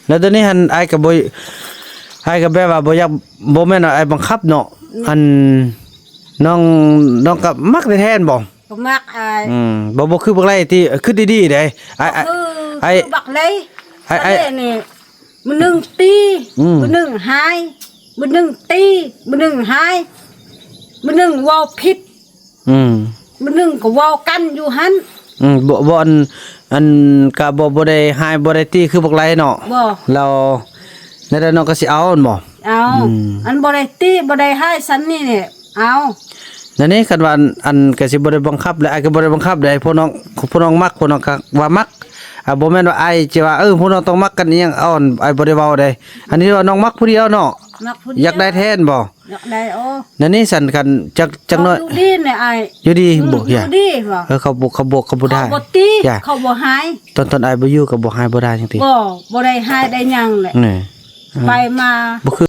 ແລ້ວຕອນນີ້ຫັ້ນ ອ້າຍກໍບໍ່ ອ້າຍກໍແບບວ່າບໍ່ຢາກ ບໍ່ແມ່ນວ່າອ້າຍບັງຄັບເນາະ ອືມ ອັນ ນ້ອງ ນ້ອງກໍມັກແທ້ໆ ແມ່ນບໍ່? ກໍມັກອ້າຍ ອືມ ບໍ່ ບໍ່ຄືບັກໄລ່ຕິ ຄິດດີໆເດ້ ອ້າຍ ອ້າຍ ຄື ຄືບັກໄລ່ ອ້າຍ ອ້າຍ ບັກໄລ່ນີ້ ມື້ໜຶ່ງຕີ ອືມ ມື້ໜຶ່ງຮ້າຍ ມື້ໜຶ່ງຕີ ມື້ໜຶ່ງຮ້າຍ ມື້ໜຶ່ງເວົ້າຜິດ ອືມ ມື້ໜຶ່ງກໍເວົ້າກັນຢູ່ຫັ້ນ ອືມ ບໍ່ ບໍ່ ອັນ ອັນ ກະບໍ່ ບໍ່ໄດ້ຮ້າຍ ບໍ່ໄດ້ຕີຄືບັກໄລ່ເນາະ ບໍ່ ແລ້ວ ແນວໃດນ້ອງກໍຊິເອົາແມ່ນບໍ່? ເອົາ ອືມ ອັນບໍ່ໄດ້ຕີ ບໍ່ໄດ້ຮ້າຍຊັ້ນນີ້ແຫຼະ ເອົາ ແນວນີ້ຄັນວ່າ ອັນ ກໍຊິບໍ່ໄດ້ບັງຄັບ ແລະ ອ້າຍກໍບໍ່ໄດ້ບັງຄັບເດ້ ພວກນ້ອງ ພວກນ້ອງມັກ ພວກນ້ອງກໍວ່າມັກ ອ່າ ບໍ່ແມ່ນວ່າອ້າຍຈະວ່າ ເອີ ພວກນ້ອງຕ້ອງມັກກັນອີ່ຫຍັງ ເອົາ ອ້າຍບໍ່ໄດ້ເວົ້າເດ້ ອັນນີ້ວ່ານ້ອງມັກຜູ້ດຽວເນາະ ມັກຜູ້ດຽວ ຢາກໄດ້ແທ້ແມ່ນບໍ່? ຢາກໄດ້ໂອ ແນວນີ້ຊັ້ນ ຄັນຈັກ ຈັກໜ້ອຍ ເຂົາຢູ່ດີແດ່ອ້າຍ ຢູ່ດີ ອືມ ບໍ່ ຢູ່ດີບໍ່ ເອີ ເຂົາບໍ່ ເຂົາບໍ່ ເຂົາບໍ່ໄດ້ ເຂົາບໍ່ຕີ ເຂົາບໍ່ຮ້າຍ ຕອນ ຕອນອ້າຍບໍ່ຢູ່ກໍບໍ່ຮ້າຍບໍ່ໄດ້ຫຍັງຕິ ບໍ່ ບໍ່ໄດ້ຮ້າຍໄດ້ຫຍັງແຫຼະ ນີ້ ໄປມາ ບໍ່ຄື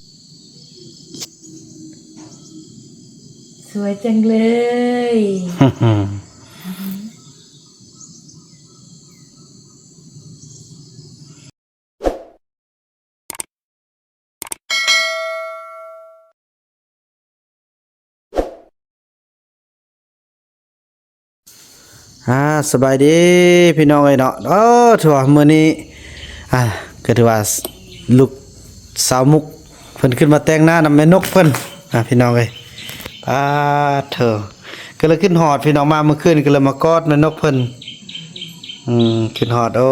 ສວຍຈັງເລີຍ. ອ່າ ສະບາຍດີພີ່ນ້ອງເອີຍເນາະ. ໂອ້ ຖືວ່າມື້ນີ້ ອ່າ ກໍຖືວ່າລູກສາວມຸກເພິ່ນຂຶ້ນມາແຕ່ງໜ້ານຳແມ່ນົກເພິ່ນ ອ່າ ພີ່ນ້ອງເອີຍ. ປາດໂທ້ ກໍເລີຍຄິດຮອດພີ່ນ້ອງ ມາມື້ຄືນກໍເລີຍມາກອດແມ່ນົກເພິ່ນ ອືມ ຄິດຮອດ ໂອ້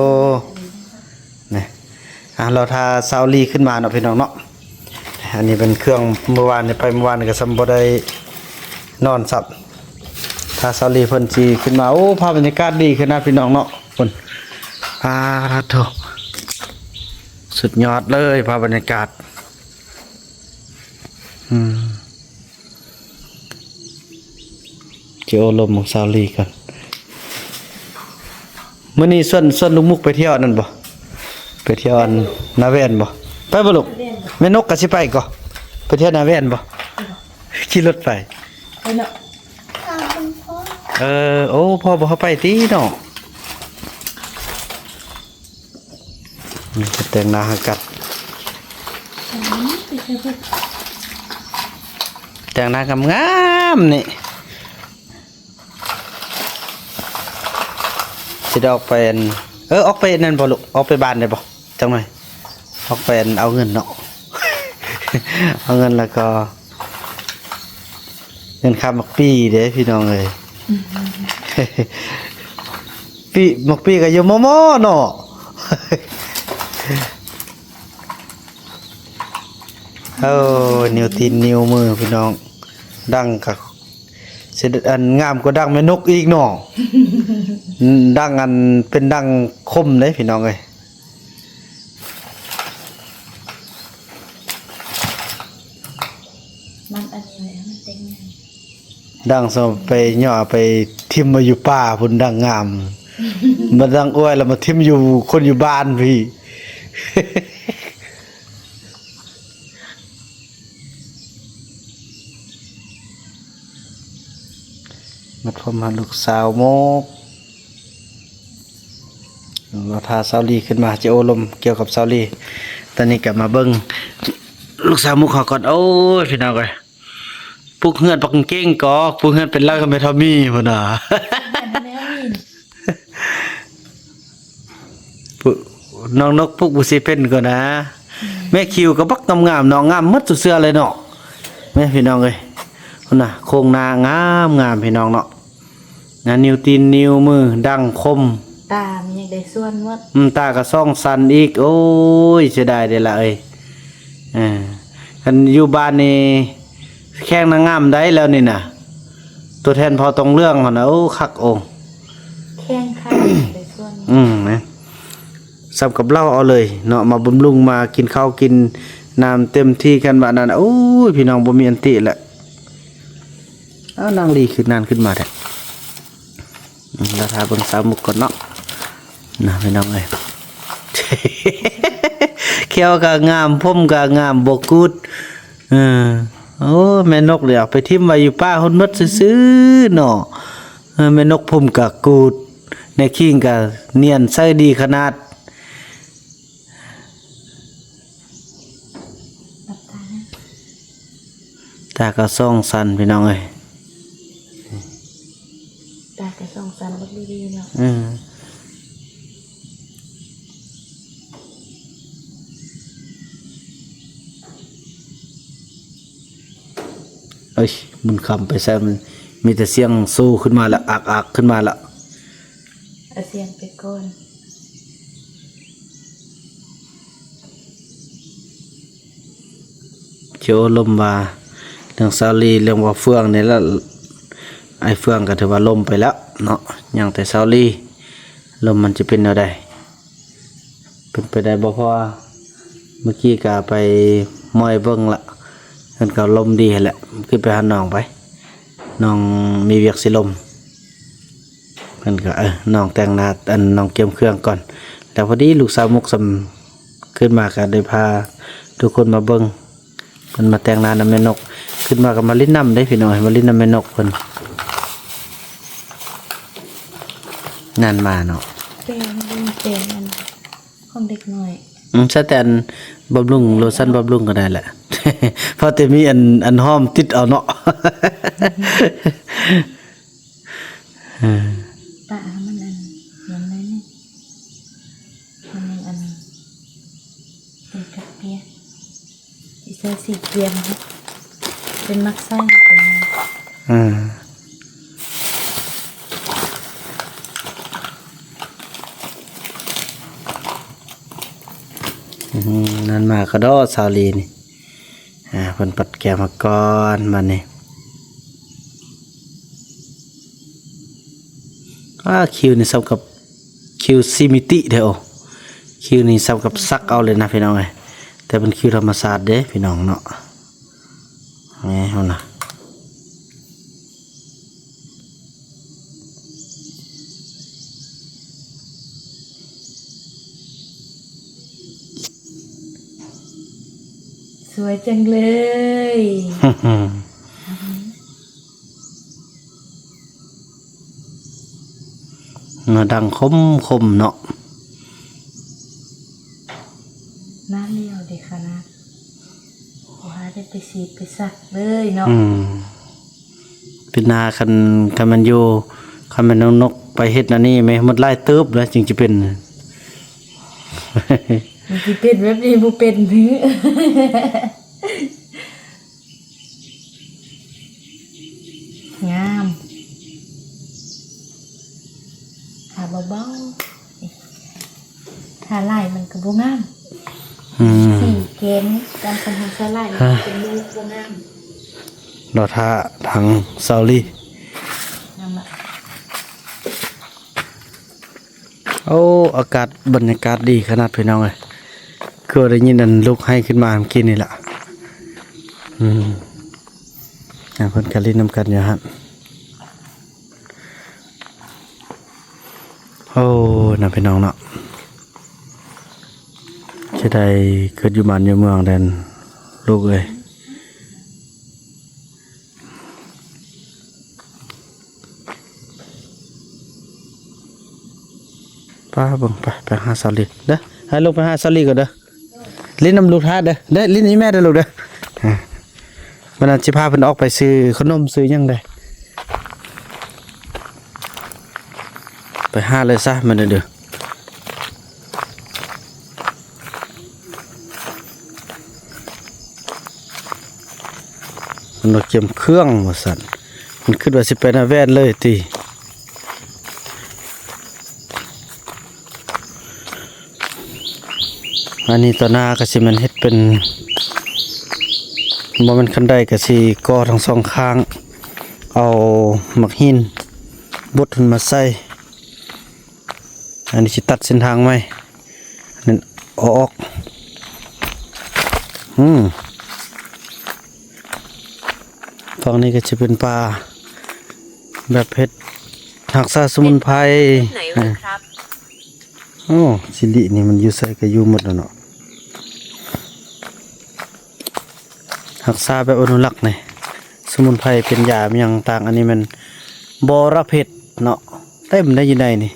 ນີ້ ອ່າ ລໍຖ້າສາວລີຂຶ້ນມາເນາະພີ່ນ້ອງເນາະ. ອັນນີ້ເປັນເຄື່ອງ ມື້ວານນີ້ໄປ ມື້ວານນີ້ກໍຊ້ຳບໍ່ໄດ້ນອນຊ້ຳ ຖ້າສາວລີເພິ່ນຊິຂຶ້ນມາ. ໂອ້ ພາບບັນຍາກາດດີຂະໜາດພີ່ນ້ອງເນາະ ພຸ້ນ ປາດໂທ້ ສຸດຍອດເລີຍພາບບັນຍາກາດ ອືມ. ຊິໂອ້ລົມຂອງສາວລີກ່ອນ. ມື້ນີ້ຊວນ ຊວນລູກມຸກໄປທ່ຽວອັນນັ້ນບໍ່? ໄປທ່ຽວອັນນາແວ່ນບໍ່? ໄປບໍ່ລູກ? ແມ່ນົກກໍຊິໄປກໍ ໄປທ່ຽວນາແວ່ນບໍ່? ຂີ່ລົດໄປ ໄປເນາະ. ເອີ ໂອ້ ພໍ່ບໍ່ເຂົ້າໄປຕິເນາະ. ນີ້ເພິ່ນແຕ່ງໜ້າໃຫ້ກັນ ແຕ່ງໜ້າງາມໆ ນີ້ ຊິໄດ້ອອກໄປອັນ ເອີ ອອກໄປນັ້ນບໍ່ລູກ? ອອກໄປບ້ານໄດ້ບໍ່? ຈັກໜ້ອຍ ອອກໄປອັນເອົາເງິນເນາະ ເອົາເງິນແລ້ວກໍ ເງິນຄ່າໝາກປີ້ເດ້ພີ່ນ້ອງເອີຍ ປີ້ ໝາກປີ້ກໍຢູ່ມໍ່ໆ ເນາະ. ໂອ້ ນິ້ວຕີນນິ້ວມືພີ່ນ້ອງ ດັງກໍ ຊິ ອັນ ງາມກວ່າດັງແມ່ນົກອີກເນາະ ດັງ ອັນ ເປັນດັງຄົມເດ້ພີ່ນ້ອງເອີຍ. ມັດອັນນີ້ໄວ້ໃຫ້ມັນແຕ່ງງານ ດັງສະໄປຫຍໍ້ໄປຖິ້ມໄວ້ຢູ່ປ່າພຸ້ນ ດັງງາມ ມາດັງອ້ວຍແລ້ວມາຖິ້ມຢູ່ຄົນຢູ່ບ້ານພີ້. ມັດຜົມໃຫ້ລູກສາວໝົກ ລໍຖ້າສາວລີຂຶ້ນມາ ຈະໂອ້ລົມກ່ຽວກັບສາວລີ. ຕອນນີ້ກໍມາເບິ່ງລູກສາວໝຸກເຮົາກ່ອນ. ໂອ້ຍ ພີ່ນ້ອງເອີຍ ປຸກເຮືອນປັກເກັ່ງກໍ ປຸກເຮືອນເປັນຫຼັງກັບແມ່ທອມມີພຸ້ນນະ. ແມ່ທອມມີ ປຸ ນ້ອງນົກປຸກບໍ່ຊິເປັນກໍນະ. ອືມ ແມ່ຄິວກໍບັກງາມໆເນາະ ງາມໝົດທຸກເທື່ອເລີຍເນາະ. ແມ່ພີ່ນ້ອງເອີຍ ພຸ້ນນະ ໂຄງໜ້າງາມໆ ພີ່ນ້ອງເນາະ. ນະ ນິ້ວຕີນນິ້ວມື ດັງຄົມ ຕາມັນຍັງໄດ້ສ່ວນໝົດ. ອືມ ຕາກໍສອງຊັ້ນອີກ. ໂອ້ຍ ເສຍດາຍເດ້ລະເອີຍ. ເອີ ຄັນຢູ່ບ້ານນີ້ແຂ່ງນາງງາມໄດ້ແລ້ວນີ້ນະ ຕົວແທນເຜົ່າຕົງເຫຼືອງຫັ້ນນະ. ໂອ້ ຄັກໂອ ແຂ່ງຂັນໄດ້ສ່ວນ. ອືມ ນະ ສ່ຳກັບເຫຼົ້າເອົາເລີຍເນາະ ມາບຳລຸງ ມາກິນເຂົ້າກິນນ້ຳເຕັມທີ່. ຄັນວ່ານັ້ນ ໂອ້ຍ ພີ່ນ້ອງ ບໍ່ມີອັນຕິແຫຼະ. ອ້າວ ນາງລີຄືນານຂຶ້ນມາແທ້. ອືມ ລະຖ້າເບິ່ງສາວມຸກກ່ອນເນາະ ນະ ພີ່ນ້ອງເອີຍ. ແຂ້ວກໍງາມ ຜົມກໍງາມ ບໍ່ກູດ. ເອີ ໂອ້ ແມ່ນົກນີ້ເອົາໄປຖິ້ມໄວ້ຢູ່ປ່າພຸ້ນໝົດຊື່ໆເນາະ. ເອີ ແມ່ນົກຜົມກະກູດ ແນວຄີງກະນຽນໃສ່ດີຂະໜາດ. ຕາກໍສອງຊັ້ນພີ່ນ້ອງເອີຍ ຕາກໍສອງຊັ້ນບັກດີໆເນາະ ເອີ ເອີຍ ບຸນຄຳໄປໃສ ມັນມີແຕ່ສຽງໂຊຂຶ້ນມາລະ ອາກໆຂຶ້ນມາລະ ເອົາສຽງໄປກ່ອນ. ເຈົ້າລົມວ່າເລື່ອງສາວລີ ເລື່ອງບໍ່ເຟືອງນີ້ລະ ອ້າຍເຟືອງກໍຖືວ່າລົມໄປແລ້ວເນາະ ຍັງແຕ່ສາວລີ ລົມມັນຈະເປັນແນວໃດ ເປັນໄປໄດ້ບໍ່ ເພາະວ່າເມື່ອກີ້ກໍໄປໝ້ອຍເບິ່ງລະ ເພິ່ນກໍລົມດີຫັ້ນແຫຼະ ຂຶ້ນໄປຫານ້ອງໄປ ນ້ອງມີວຽກຊິລົມ. ເພິ່ນກໍ ເອີ ນ້ອງແຕ່ງໜ້າ ອັນ ນ້ອງກຽມເຄື່ອງກ່ອນ ແລ້ວພໍດີລູກສາວມຸກສ່ຳຂຶ້ນມາກໍໄດ້ພາທຸກຄົນມາເບິ່ງ ເພິ່ນມາແຕ່ງໜ້ານຳແມ່ນົກ ຂຶ້ນມາກໍມາຫຼິ້ນນຳເດ້ພີ່ນ້ອງ ມາຫຼິ້ນນຳແມ່ນົກເພິ່ນ ນັ້ນມາເນາະ ແປງ ແປງອັນ ຂອງເດັກນ້ອຍ ອືມ ໃຊ້ແຕ່ອັນບຳລຸງ ໂລຊັນບຳລຸງກໍໄດ້ແຫຼະ ພໍແຕ່ມີອັນ ອັນຫອມຕິດເອົາເນາະ ເອີ ປະໃຫ້ມັນອັນ ມັນໜ້ອຍໜຶ່ງ ມັນຍັງອັນ ເປັນກະເປຍ ຊິໃສ່ສີກຽມ ເປັນໝາກໄຊ ເອີ ອືມ ນັ້ນມາກະດໍສາວລີນີ້ ອ່າ ເພິ່ນປັດແກ້ວມາກ່ອນບາດນີ້ ອ້າ ຄິວນີ້ສ່ຳກັບ ຄິວສີ່ມິຕິເດ້ ໂອ ຄິວນີ້ສ່ຳກັບສັກເອົາເລີຍນະພີ່ນ້ອງເອີຍ ແຕ່ເປັນຄິວທຳມະຊາດເດ້ພີ່ນ້ອງເນາະ ແໝ່ ເຮົານະ ສວຍຈັງເລີຍ. ໜ້າດັງຄົມໆເນາະ ໜ້າຫຼຽວເດ້ຂະໜາດ ບໍ່ຫາໄດ້ໄປສີດໄປສັກເລີຍເນາະ ອືມ ປີໜ້າຄັນ ຄັນແມ່ນຢູ່ ຄັນແມ່ນນ້ອງນົກໄປເຮັດອັນນີ້ແມ່ ໝົດຫຼາຍເຕີບແລ້ວຈຶ່ງຈະເປັນ ມັນຊິເປັນແບບນີ້ບໍ່ເປັນ. ງາມ ທາເບົາໆ ທາຫຼາຍມັນກໍບໍ່ງາມ ອືມ ສີແກນ ຕາມຄັນເຮົາທາຫຼາຍມັນເປັນລູກບໍ່ງາມ ລໍຖ້າທາງສາວລີ ງາມລະ. ໂອ້ ອາກາດ ບັນຍາກາດດີຂະໜາດພີ່ນ້ອງເອີຍ ຄືໄດ້ຍິນອັນລູກໄຫ້ຂຶ້ນມາເມື່ອກີ້ນີ້ລະ ອືມ ອ່າ ເພິ່ນກະຫຼິ້ນນຳກັນຢູ່ຫັ້ນ ໂອ້ ນະພີ່ນ້ອງເນາະ ຊິໄດ້ເກີດຢູ່ບ້ານຢູ່ເມືອງແດ່ນ ລູກເອີຍ. ໄປເບິ່ງ ໄປ ໄປຫາສາວລີເດີ ໃຫ້ລົງໄປຫາສາວລີກ່ອນເດີ ຫຼິ້ນນຳລູກທ້າເດີ ເດີ ຫຼິ້ນອີ່ແມ່ເດີລູກເດີ ອ່າ ມື້ນັ້ນຊິພາເພິ່ນອອກໄປຊື້ຂະໜົມຊື້ຫຍັງເດີ ໄປຫາເລີຍຊະມື້ນີ້ເດີ. ມັນວ່າກຽມເຄື່ອງວ່າຊັ້ນ ມັນຄິດວ່າຊິໄປນາແວ່ນເລີຍຕິ. ອັນນີ້ຕໍ່ໜ້າກໍຊິແມ່ນເຮັດເປັນ ບໍ່ແມ່ນຄັນໄດ ກໍຊິກໍ່ທັງສອງຂ້າງ ເອົາໝາກຫີນບົດຂຶ້ນມາໃສ່. ອັນນີ້ຊິຕັດເສັ້ນທາງໃໝ່ ນັ້ນເອົາອອກ ອືມ ຝັ່ງນີ້ກໍຊິເປັນປ່າ ແບບເຮັດຮັກສາສະໝຸນໄພ ອ່າ ໂອ້ ຊິລິນີ້ມັນຢູ່ໃສກໍຢູ່ໝົດແລ້ວເນາະ. ຮັກສາແບບອະນຸລັກນີ້ ສະໝຸນໄພເປັນຢາຫຍັງຕ່າງ ອັນນີ້ແມ່ນບໍລະເພັດເນາະ ເຕັມໄດ້ຢູ່ໃນນີ້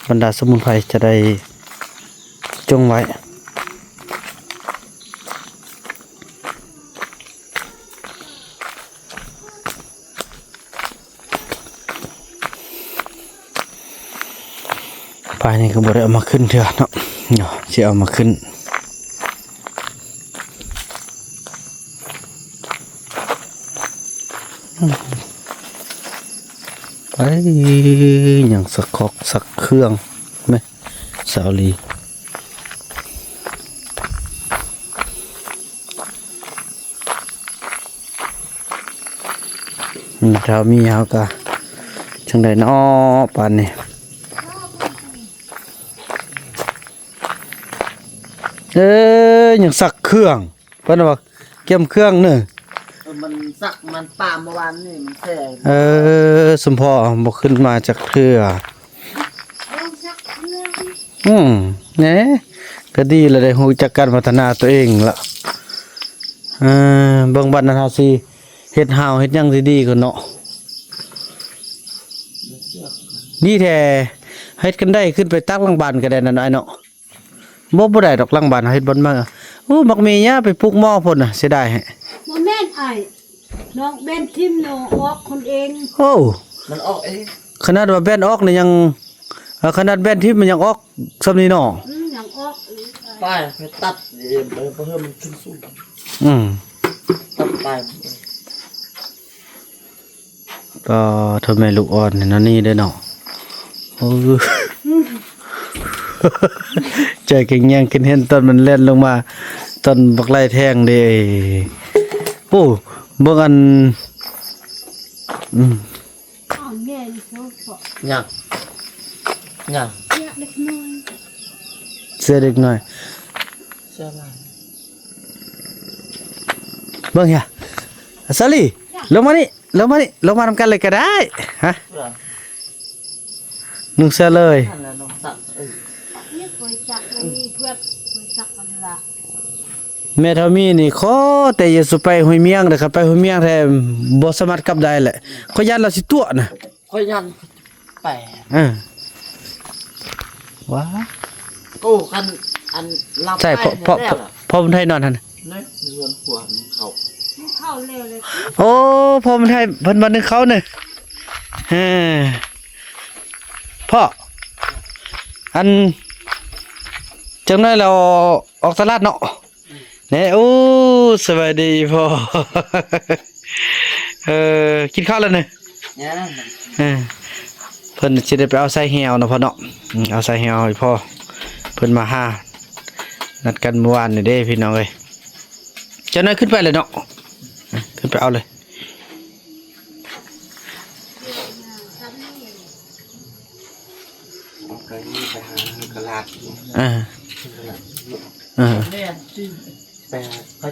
ບັນດາສະໝຸນໄພຈະໄດ້ຈົ່ງໄວ້. ປານີ້ກໍບໍ່ໄດ້ເອົາມາຂຶ້ນເທື່ອເນາະ ເນາະ ຊິເອົາມາຂຶ້ນ ໄປ ຍັງສັກຄອກສັກເຄື່ອງແມະ ສາວລີ. ອືມ ຖ້າມີເຮົາກະຈັ່ງໃດເນາະປານນີ້ ເອີ ຍັງຊັກເຄື່ອງ ເພິ່ນວ່າກຽມເຄື່ອງເນີ ເອີ ມັນຊັກ ມັນປາມເມື່ອວານນີ້ມັນແຊ່ ເອີ ສົມພໍບໍ່ຂຶ້ນມາຈັກເທື່ອ. ອືມ ແໜ ກໍດີລະ ໄດ້ຮູ້ຈັກການພັດທະນາຕົວເອງລະ ເອີ ເບິ່ງບັດນັ້ນເຮົາຊິເຮັດຮາວເຮັດຫຍັງຊິດີກວ່າເນາະ ດີແທ້ ເຮັດກັນໄດ້ ຂຶ້ນໄປຕັກຫຼັງບ້ານກໍໄດ້ນັ້ນອ້າຍເນາະ ບໍ່ ບໍ່ໄດ້ດອກ ຫຼັງບ້ານເຮົາເຮັດບ່ອນມາ ໂອ້ ໝາກເມຍາໄປປູກໝໍ້ພຸ້ນນະ ເສຍດາຍແຮະ ບໍ່ແມ່ນອ້າຍ ນ້ອງແບນທິມນ້ອງອອກຄົນເອງ ໂອ້ ມັນອອກເອງ ຂະໜາດວ່າແບນອອກນີ້ຍັງ ເອີ ຂະໜາດແບນທິມມັນຍັງອອກຊ່ຳນີ້ເນາະ ອືມ ຍັງອອກອີກ ປ້າຍໄປຕັດເອງ ເອີ ບໍ່ໃຫ້ມັນຂຶ້ນສູງ ອືມ ຕັດປາຍ ກໍໂທແມ່ລູກອ່ອນແນວນີ້ເດ້ເນາະ ໂອ້ ໃຈແຂງແຍງຂຶ້ນເຫັນຕອນມັນແລ່ນລົງມາ ຕອນບັກໄລ່ແທງເດ້ ໂອ້ ເບິ່ງອັນ ອືມ ອ້າວ ແມ່ຢູ່ໂຊເຄາະ ຫຍັງ ຫຍັງ ເສື້ອເດັກນ້ອຍ ເສື້ອເດັກນ້ອຍ ເສື້ອຫຼານ ເບິ່ງເຮຍ ສາລີ ລົງມານີ້ ລົງມານີ້ ລົງມານຳກັນເລີຍກໍໄດ້ ຮະ ນຸ່ງເສື້ອເລີຍ ແມ່ເຖົ້າມີນີ້ຂໍແຕ່ຢ່າສູ່ໄປຫ້ວຍມຽງເດີ້ ຄັນໄປຫ້ວຍມຽງແທ້ບໍ່ສາມາດກັບໄດ້ແຫຼະ ຂ້ອຍຢ້ານລາວຊິຕົວະນະ ຂ້ອຍຍັງໄປ ເອີ ວ້າ ໂອ້ ຄັນອັນລາວ ໃຊ່ ໄປ ພໍ່ ພໍ່ ແລ້ວລະ ພໍ່ບຸນໄທນອນຫັ້ນ ໃນເຮືອນຄົວໜຶ້ງເຂົ້າ ໜຶ້ງເຂົ້າແລ້ວເລີຍ ໂອ້ ພໍ່ບຸນໄທເພິ່ນມາໜຶ້ງເຂົ້າເນີ ເອີ ພໍ່ ອັນ ຈັກໜ້ອຍລາວອອກຕະຫຼາດເນາະ. ແນ່ ໂອ້ ສະບາຍດີພໍ່ ເອີ ກິນເຂົ້າແລ້ວເນີ ຍັງ ເອີ ເພິ່ນຊິໄດ້ໄປເອົາສາຍແຮ້ວເນາະພໍ່ເນາະ ອືມ ເອົາສາຍແຮ້ວໃຫ້ພໍ່ ເພິ່ນມາຫາ ນັດກັນມື້ວານນີ້ເດ້ພີ່ນ້ອງເອີຍ ຈັກໜ້ອຍຂຶ້ນໄປເລີຍເນາະ ຂຶ້ນໄປເອົາເລີຍ. ເອົາໄປນີ້ໄປຫາເຮືອນກະລາດ ເອີ ເອີ ໄປຫາ ໄປຫ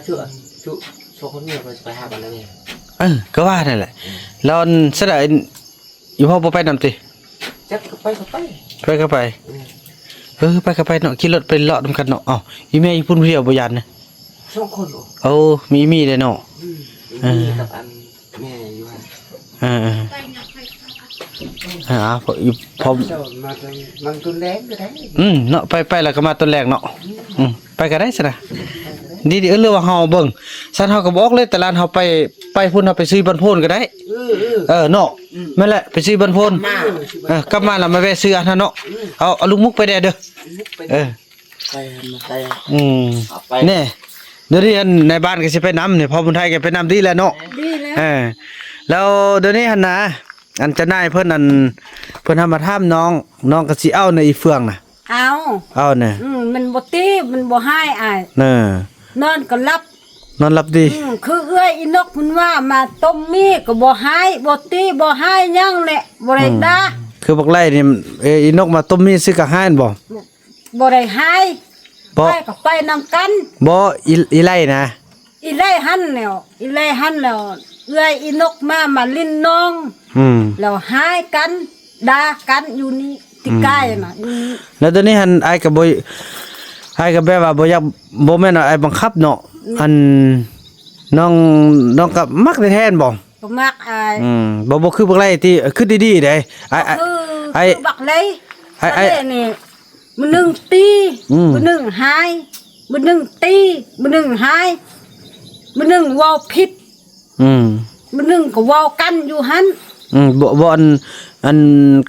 າ ໄປຫາ ໄປຫາ ເອີ ກໍວ່ານັ້ນແຫຼະ ແລ້ວອັນ ສະດາ ອີພໍ່ບໍ່ໄປນຳຕິ? ຈັກ ກໍໄປກໍໄປ ໄປກໍໄປ ເອີ ເອີ ໄປກໍໄປເນາະ ຂີ່ລົດໄປເລາະນຳກັນເນາະ ເອົ້າ ອີແມ່ຢູ່ພຸ້ນຜູ້ດຽວບໍ່ຢ້ານນະ? ສອງຄົນ ໂອ້ ມີ ມີເດ້ເນາະ ອືມ ເອີ ມີກັບອັນ ແມ່ຢູ່ຫັ້ນ ເອີໆ ເອີ ເອົາ ພໍ ພໍ ເຈົ້າມາຕອນ ມາຕອນແລງກໍໄດ້ ອືມ ເນາະ ໄປ ໄປແລ້ວກໍມາຕອນແລງເນາະ ອືມ ອືມ ໄປກໍໄດ້ຊັ້ນນະ ໄປກໍໄດ້ ດີໆ ເອີ ຫຼືວ່າເຮົາເບິ່ງ ຊັ້ນເຮົາກໍບອກເລີຍຕະຫຼາດ ເຮົາໄປ ໄປພຸ້ນ ເຮົາໄປຊື້ບ້ານໂພນກໍໄດ້ ເອີໆ ເອີ ເນາະ ອືມ ແມ່ນແຫຼະ ໄປຊື້ບ້ານໂພນ ມາ ເອີ ກັບມາແລ້ວມາແວ່ຊື້ອັນນັ້ນເນາະ ອືມ ເອົາ ເອົາລູກໝູກໄປແດ່ເດີ ເອີ ໄປ ໄປ ອືມ ເອົາໄປ ແນ່ ດຽວນີ້ອັນນາຍບ້ານກໍຊິໄປນຳນີ້ ພໍ່ບຸນໄທກໍໄປນຳດີແຫຼະເນາະ ດີແລ້ວ ເອີ ແລ້ວດຽວນີ້ຫັ້ນນະ ອັນເຈົ້ານາຍເພິ່ນ ອັນເພິ່ນຫາມາຖາມນ້ອງ ນ້ອງກໍຊິເອົາໃນອີເຟືອງນະ ເອົາ ເອົານະ ອືມ ມັນບໍ່ຕີ ມັນບໍ່ຮ້າຍອ້າຍ ເອີ ນອນກໍຫຼັບ ນອນຫຼັບດີ ອືມ ຄືເອື້ອຍອີນົກເພິ່ນວ່າ ມາຕົ້ມໝີ່ກໍບໍ່ຮ້າຍ ບໍ່ຕີ ບໍ່ຮ້າຍຫຍັງແຫຼະ ບໍ່ໄດ້ ອືມ ດ່າ ຄືບັກໄລ່ນີ້ ເອີ ອີນົກມາຕົ້ມໝີ່ຊື່ກໍຮ້າຍແມ່ນບໍ່? ບໍ່ໄດ້ຮ້າຍ ບໍ່ ໄປກໍໄປນຳກັນ ບໍ່ ອີ ອີໄລ່ນະ ອີໄລ່ຫັ້ນແຫຼ້ວ ອີໄລ່ຫັ້ນແຫຼ້ວ ເອື້ອຍອີນົກມາ ມາຫຼິ້ນນ້ອງ ອືມ ແລ້ວຮ້າຍກັນ ດ່າກັນຢູ່ນີ້ ອືມ ຕິກາຍນະ ຢູ່ນີ້ ແລ້ວຕອນນີ້ຫັ້ນ ອ້າຍກໍບໍ່ ອ້າຍກໍແບບວ່າບໍ່ຢາກ ບໍ່ແມ່ນວ່າອ້າຍບັງຄັບເນາະ ອືມ ອັນ ນ້ອງ ນ້ອງກໍມັກແທ້ໆ ແມ່ນບໍ່? ບໍ່ມັກອ້າຍ ອືມ ບໍ່ ບໍ່ຄືບັກໄລ່ຕິ ຄິດດີໆ ເດ້ ອ້າຍ ອ້າຍ ຄື ຄືບັກໄລ່ ອ້າຍ ອ້າຍ ນີ້ ມື້ໜຶ່ງຕີ ອືມ ມື້ໜຶ່ງຮ້າຍ ມື້ໜຶ່ງຕີ ມື້ໜຶ່ງຮ້າຍ ມື້ໜຶ່ງເວົ້າຜິດ ອືມ ມື້ໜຶ່ງກໍເວົ້າກັນຢູ່ຫັ້ນ ອືມ ບໍ່ ບໍ່ ອັນ ອັນ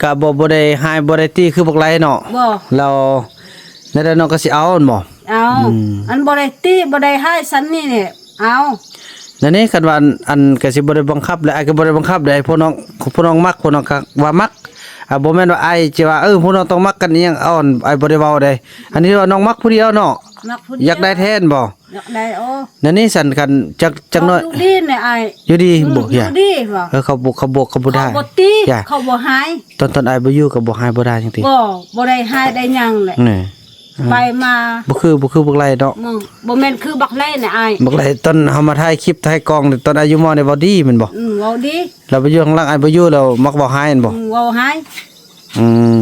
ກະບໍ່ ບໍ່ໄດ້ຮ້າຍບໍ່ໄດ້ຕີຄືບັກໄຫຼເນາະ. ບໍ່ ແລ້ວ ແນວໃດນ້ອງກໍຊິເອົາແມ່ນບໍ່? ເອົາ ອືມ ອັນບໍ່ໄດ້ຕີບໍ່ໄດ້ຮ້າຍສ່ຳນີ້ນີ້ ເອົາ. ແນວນີ້ຄັນວ່າ ອັນ ກໍຊິບໍ່ໄດ້ບັງຄັບແຫຼະ ອ້າຍກໍບໍ່ໄດ້ບັງຄັບເດ້. ພວກນ້ອງ ພວກນ້ອງມັກ ພວກນ້ອງກໍວ່າມັກ. ອ່າ ບໍ່ແມ່ນວ່າອ້າຍຈະວ່າ ເອີ ພວກນ້ອງຕ້ອງມັກກັນອີ່ຫຍັງ ອ້າຍບໍ່ໄດ້ເວົ້າເດ້. ອັນນີ້ວ່ານ້ອງມັກຜູ້ດຽວເນາະ ມັກຜູ້ດຽວ ຢາກໄດ້ແທ້ແມ່ນບໍ່? ຢາກໄດ້. ໂອ້ ແນວນີ້ຊັ້ນ ຄັນຈັກ ຈັກໜ້ອຍ ຢູ່ດີແນ່ອ້າຍ ຢູ່ດີ ອືມ ບໍ່ ຢູ່ດີບໍ່? ເອີ ເຂົາບໍ່ ເຂົາບໍ່ ເຂົາບໍ່ ເຂົາບໍ່ ເຂົາບໍ່ຕີ ເຂົາບໍ່ຮ້າຍ. ຕອນ ຕອນອ້າຍບໍ່ຢູ່ກໍບໍ່ຮ້າຍບໍ່ໄດ້ຫຍັງຕິ? ບໍ່ ບໍ່ໄດ້ຮ້າຍໄດ້ຫຍັງແຫຼະ ນີ້ ໄປມາ ບໍ່ຄື ບໍ່ຄືບັກໄຫຼເນາະ. ອືມ ບໍ່ແມ່ນຄືບັກໄຫຼນະອ້າຍ. ບັກໄຫຼຕອນເຮົາມາຖ່າຍຄລິບ ຖ່າຍກ້ອງ ຕອນອາຍຸມອນນີ້ເວົ້າດີແມ່ນບໍ່? ອືມ ເວົ້າດີ. ແລ້ວໄປຢູ່ຂ້າງຫຼັງອ້າຍບໍ່ຢູ່ ແລ້ວມັກເວົ້າຮ້າຍແມ່ນບໍ່? ອືມ ເວົ້າຮ້າຍ. ອືມ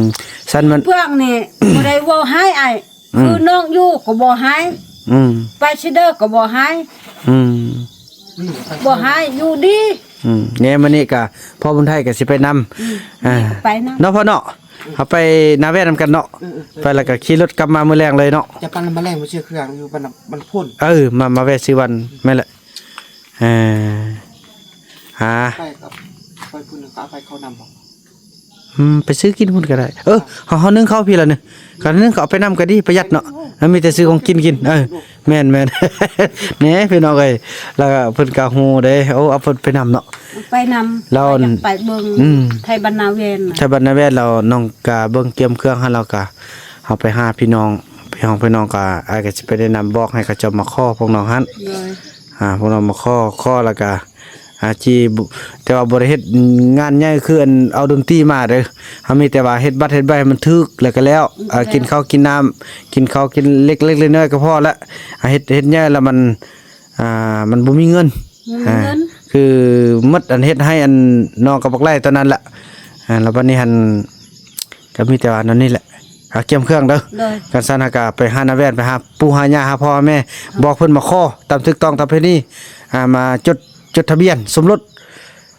ຊັ້ນມັນ ເພື່ອງນີ້ບໍ່ໄດ້ເວົ້າຮ້າຍອ້າຍ ອືມ ຄືນ້ອງຢູ່ກໍບໍ່ຮ້າຍ ອືມ ໄປຊິເດີກໍບໍ່ຮ້າຍ ອືມ ບໍ່ຮ້າຍ ຢູ່ດີ. ອືມ ແນມມື້ນີ້ກະພໍ່ບຸນໄທກະຊິໄປນຳ ອືມ ອ່າ ໄປນຳເນາະພໍ່ເນາະ. ເຮົາໄປນາແວ່ນນຳກັນເນາະ ເອີ ເອີ ໄປແລ້ວກໍຂີ່ລົດກັບມາມື້ແລງເລີຍເນາະ. ຈະປັ່ນມາແລງມາເຊື່ອເຄື່ອງຢູ່ບ້ານ ບ້ານໂພນ. ເອີ ມາ ມາແວ່ຊື້ວັນ ແມ່ນແຫຼະ. ເອີ ຫາ ໄປກັບ ໄປພຸ້ນກໍເອົາໄປເຂົ້ານຳບໍ່? ອືມ ໄປຊື້ກິນພຸ້ນກໍໄດ້. ເອີ ເຮົາ ເຮົາໜຶ້ງເຂົ້າພີ້ລະໜຶ່ງ ຄັນໜຶ້ງເຂົ້າເອົາໄປນຳກໍດີ ປະຢັດເນາະ. ເອີ ເອີ ມີແຕ່ຊື້ຂອງກິນກິນ. ເອີ ແມ່ນໆ ແນ່ພີ່ນ້ອງເອີຍ ແລ້ວເພິ່ນກໍຮູ້ເດ້. ໂອ້ ເອົາເພິ່ນໄປນຳເນາະ ໄປນຳ ແລ້ວ ໄປເບິ່ງ ອືມ ໄທບ້ານນາແວ່ນ ໄທບ້ານນາແວ່ນ. ແລ້ວນ້ອງກໍເບິ່ງກຽມເຄື່ອງຫັ້ນ ແລ້ວກໍເຮົາໄປຫາພີ່ນ້ອງ ພີ່ນ້ອງ ພີ່ນ້ອງກໍ ອ້າຍກໍຊິໄປແນະນຳບອກໃຫ້ເຂົາເຈົ້າມາຂໍພວກນ້ອງຫັ້ນ. ໂດຍ ອ່າ ພວກນ້ອງມາຂໍ ຂໍແລ້ວກໍ ອາ ທີ່ ແຕ່ວ່າບໍ່ໄດ້ເຮັດງານໃຫຍ່ຄືອັນເອົາດົນຕີມາເດີ້. ເຮົາມີແຕ່ວ່າເຮັດບັດເຮັດໃບໃຫ້ມັນຖືກແລ້ວກໍແລ້ວ. ອືມ ອ່າ ແລ້ວ ກິນເຂົ້າກິນນ້ຳ ກິນເຂົ້າກິນເລັກໆນ້ອຍໆກໍພໍລະ. ອ່າ ເຮັດ ເຮັດໃຫຍ່ແລ້ວມັນ ອ່າ ມັນບໍ່ມີເງິນ ບໍ່ມີເງິນ ອ່າ ຄືໝົດອັນເຮັດໃຫ້ອັນນ້ອງກັບບັກໄຫຼຕອນນັ້ນລະ. ອ່າ ແລ້ວບັດນີ້ຫັ້ນ ກໍມີແຕ່ວ່າແນວນີ້ແຫຼະ ຫາກຽມເຄື່ອງເດີ້. ໂດຍ ຄັນຊັ້ນຫາກະໄປຫານ້າແວ່ນ ໄປຫາປູ່ຫາຍ່າ ຫາພໍ່ຫາແມ່ ອືມ ບອກເພິ່ນມາຂໍຕາມຖືກຕ້ອງຕາມປະເພນີ ອ່າ ມາຈົດ ຈົດທະບຽນສົມລົດ.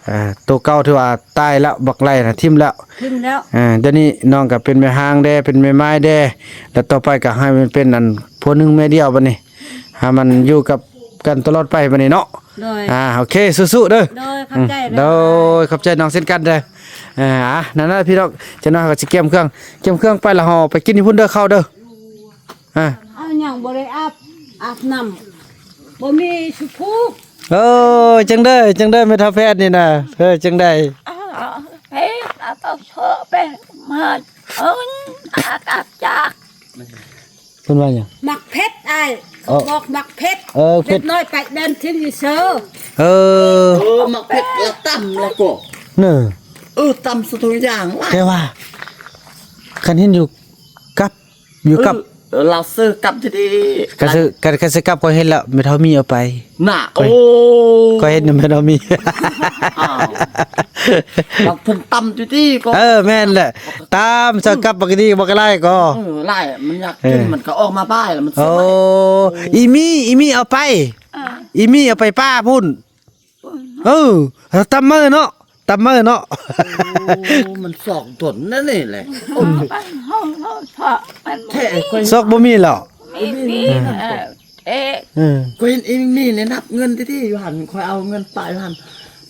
ອ່າ ໂຕເກົ່າຖືວ່າຕາຍແລ້ວ ບັກໄຫຼນະຖິ້ມແລ້ວ ຖິ້ມແລ້ວ. ອ່າ ດຽວນີ້ນ້ອງກໍເປັນແມ່ຮ້າງແດ່ ເປັນແມ່ໝ້າຍແດ່ ແລ້ວຕໍ່ໄປກໍໃຫ້ມັນເປັນອັນຜົວໜຶ່ງແມ່ດຽວບັດນີ້ ໃຫ້ມັນຢູ່ກັບກັນຕະຫຼອດໄປບັດນີ້ເນາະ. ໂດຍ ອ່າ ໂອເຄ ສູ້ໆເດີ້. ໂດຍ ຂອບໃຈ ອືມ ເດີ້ ໂດຍ ຂອບໃຈນ້ອງເຊັ່ນກັນເດີ້. ອ່າ ນັ້ນນະພີ່ນ້ອງ ຈັກໜ້ອຍເຮົາກໍຊິກຽມເຄື່ອງ ກຽມເຄື່ອງໄປ ແລ້ວເຮົາໄປກິນຢູ່ພຸ້ນເດີ້ ເຂົ້າເດີ້. ອ່າ ເອົາຫຍັງບໍ່ໄດ້ອາບ ອາບນ້ຳ ບໍ່ມີສະພູ. ເອີ ຈັ່ງໃດ ຈັ່ງໃດແມ່ເຖົ້າແພດນີ້ນະ ເອີ ຈັ່ງໃດ? ເອີ ເພດ ເອົາເຂົ້າເຊາະໄປ ມາເອີ້ນ ອາກັບຈາກ ເພິ່ນວ່າຫຍັງ? ໝາກເຜັດອ້າຍ ເອີ ບອກໝາກເຜັດ ເອີ ເຜັດ ເດັກນ້ອຍໄປແດນທິນອີເຊີ. ເອີ ເອີ ໝາກເຜັດລະຕຳລະກໍ ເນີ ເອີ ຕຳສະທຸກຢ່າງຫຼາຍ. ແຕ່ວ່າຄັນເຫັນຢູ່ກັບ ຢູ່ກັບ ເອີ ລາວຊື້ກັບທີ່ດີ ກະຊື້ ກະ ກະຊື້ກັບ ຂ້ອຍເຫັນແລ້ວ ແມ່ເຖົ້າມີເອົາໄປ ນະ. ຂ້ອຍ ໂອ້ ຂ້ອຍເຫັນແມ່ເຖົ້າມີ. ອ້າວ ລາວເພິ່ນຕຳຢູ່ຕິກໍ ເອີ ແມ່ນແຫຼະ ຕຳໃສ່ກັບບັກດີບັກຫຼາຍກໍ ເອີ ຫຼາຍ ມັນຢາກກິນ ເອີ ມັນກໍອອກມາບາຍແລ້ວ ມັນ ໂອ້ ສວຍ ອີມີ ອີມີເອົາໄປ ອ່າ ອີມີເອົາໄປປ່າພຸ້ນ. ເອີ ຕຳເມີເນາະ ຕຳເມີເນາະ. ໂອ້ ມັນຊອກດົນນັ້ນນີ້ແຫຼະ. ໂອ້ ມັນ ເຮົາ ເຮົາ ເພາະມັນ ແທ້ ບໍ່ມີ ຊອກບໍ່ມີແລ້ວ. ມີ ມີ ເອີ ເອີ ເອີ ເອີ ຂ້ອຍເຫັນອີ່ມີ່ນີ້ນັບເງິນຕິໆ ຢູ່ຫັ້ນ ຂ້ອຍເອົາເງິນປະຢູ່ຫັ້ນ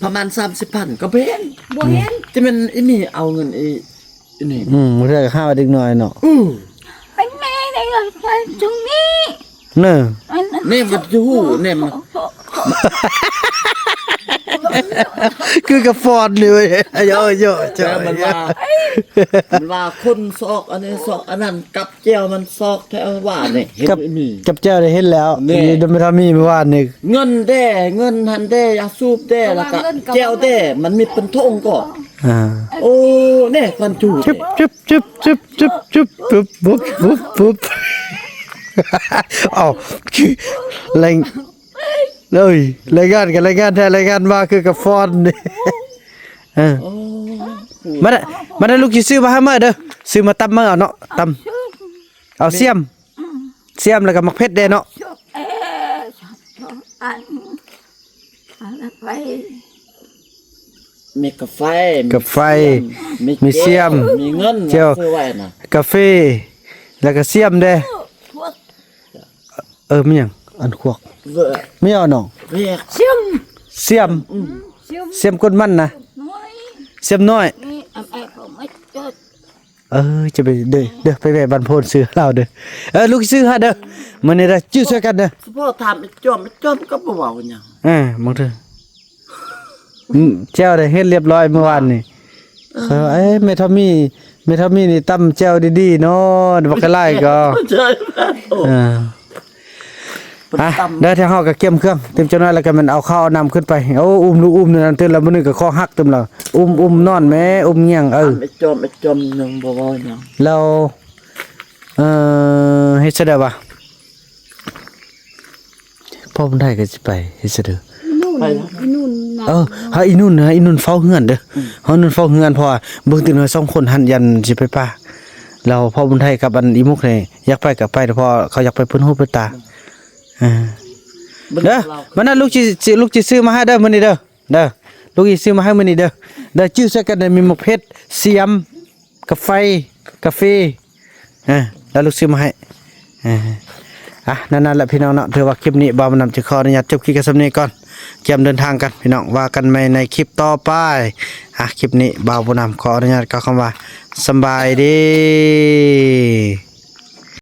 ປະມານສາມສິບພັນ ກໍບໍ່ເຫັນ ບໍ່ເຫັນ ອືມ ຈະແມ່ນອີ່ມີ່ເອົາເງິນອີ່ ນີ້ ອືມ ເທື່ອກໍຫາວ່າເດັກນ້ອຍເນາະ. ອື ເປັນແມ່ໄດ້ກໍໄປຈຸງນີ້ ເນີ ອັນນັ້ນ ນີ້ມັນຢູ່ນີ້ມັນ ຄືກະຟອນນີ້ເວີຍ ເຍາະໆ ແຕ່ມັນວ່າ ມັນວ່າຄົນຊອກອັນນີ້ຊອກອັນນັ້ນ ກັບແຈ່ວມັນຊອກແທ້ວ່ານີ້ ເຫັນ ກັບ ມີ ກັບແຈ່ວໄດ້ເຫັນແລ້ວ ນີ້ ມີ ໄດ້ ມີເມື່ອວານນີ້ ເງິນແດ່ ເງິນຫັ້ນແດ່ ຢາສູບແດ່ ແລ້ວກະແຈ່ວແດ່ ມັນມີເປັນຖົງກໍ ອ່າ ໂອ້ ແນ່ ຄວັນຈູ ຈຶບ ຈຶບ ຈຶບ ປຶບ ປຸບ ປຸບ ປຸບ ເອົ້າ ແລງ ເອີຍ ລາຍງານກໍລາຍງານແທ້ ລາຍງານມາຄືກະຟອນນີ້ ເອີ ໂອ້ ມາເດີ້ ມາເດີ້ ລູກຊິຊື້ມາໃຫ້ເມີເດີ້ ຊື້ມາຕຳເມີເອົາເນາະ ຕຳ ເອົາສ່ຽມ ສ່ຽມ ແລ້ວກໍໝາກເຜັດແດ່ເນາະ ເອີ ອັນ ອັນນັ້ນໄປ ມີກາໄຟ ກາໄຟ ມີສ່ຽມ ມີສ່ຽມ ມີເງິນ ສ່ຽມ ຊື້ໄວ້ນະ ກາເຟ ແລ້ວກໍສ່ຽມເດ້ ເອີ ມີຫຍັງ ອັນຂວກ ມີຫຍັງນ້ອງ ສ່ຽມ ສ່ຽມ ອືມ ສ່ຽມກົ້ນມັນນະ ນ້ອຍ ສ່ຽມນ້ອຍ ນີ້ ອັນໄອ້ກໍ ເອີ ຈະໄປເດີ ເດີ ໄປແວ່ບ້ານໂພນຊື້ໃຫ້ລາວເດີ. ເອີ ລູກຊື້ໃຫ້ເດີ ມື້ນີ້ເດີ ຈື່ຊ່ວຍກັນເດີ. ສະເພາະຖາມໄອ້ຈອມ ໄອ້ຈອມກໍບໍ່ເວົ້າຫຍັງ. ເອີ ບາງເທື່ອ ອືມ ແຈ່ວໄດ້ເຮັດລຽບຮ້ອຍມື້ວານນີ້. ເອີ ເອີ ແມ່ທອມມີ ແມ່ທອມມີນີ້ຕຳແຈ່ວດີໆເນາະ ບັກກະຫຼາຍກໍ ເອີ ອ່ະ ເດີ ທາງເຮົາກໍກຽມເຄື່ອງ ຕື່ມຈັກໜ້ອຍແລ້ວກໍແມ່ນເອົາເຂົ້າເອົານ້ຳຂຶ້ນໄປ. ໂອ້ ອຸ້ມລູກອຸ້ມນັ້ນຕື່ມແລ້ວ ມື້ນີ້ກໍຄໍຫັກຕື່ມແລ້ວ. ອຸ້ມ ອຸ້ມນອນແມ່ ອຸ້ມຫຍັງ ເອີ ໄອ້ຈອມ ໄອ້ຈອມຍັງບໍ່ເວົ້າຫຍັງ ແລ້ວ ເອີ ເຮັດຊະໄດວະ ພໍ່ບຸນໄທກໍຊິໄປເຮັດຊະເດີ. ໄປນະ ເອີ ໃຫ້ອີນຸ່ນ ໃຫ້ອີນຸ່ນເຝົ້າເຮືອນເດີ. ໃຫ້ອີນຸ່ນເຝົ້າເຮືອນ ເພາະວ່າເບິ່ງຕື່ມເຮົາສອງຄົນຫັ້ນ ຢ້ານຊິໄປປ່າ. ແລ້ວພໍ່ບຸນໄທກັບອັນອີມຸກນີ້ ຢາກໄປກໍໄປ ເພາະເຂົາຢາກໄປເພິ່ນຫູເພິ່ນຕາ. ເອີ ເດີ ມື້ນັ້ນລູກຊິ ຊິ ລູກຊິຊື້ມາໃຫ້ເດີ ມື້ນີ້ເດີ. ເດີ ລູກຊິຊື້ມາໃຫ້ມື້ນີ້ເດີ. ເດີ ຈື່ໃສ່ກັນເດີ ມີໝາກເຜັດ ສຽມ ກາໄຟ ກາເຟ ເອີ ແລ້ວລູກຊື້ມາໃຫ້. ເອີ ອ່ະ ນັ້ນໆ ແຫຼະພີ່ນ້ອງເນາະ ຖືວ່າຄລິບນີ້ບ່າວບຸນນຳຈະຂໍອະນຸຍາດຈົບຄລິບກັນສ່ຳນີ້ກ່ອນ ກຽມເດີນທາງກັນພີ່ນ້ອງ. ວ່າກັນໃໝ່ໃນຄລິບຕໍ່ໄປ. ອ່ະ ຄລິບນີ້ບ່າວບຸນນຳຂໍອະນຸຍາດກ່າວຄຳວ່າ ສຳບາຍດີ.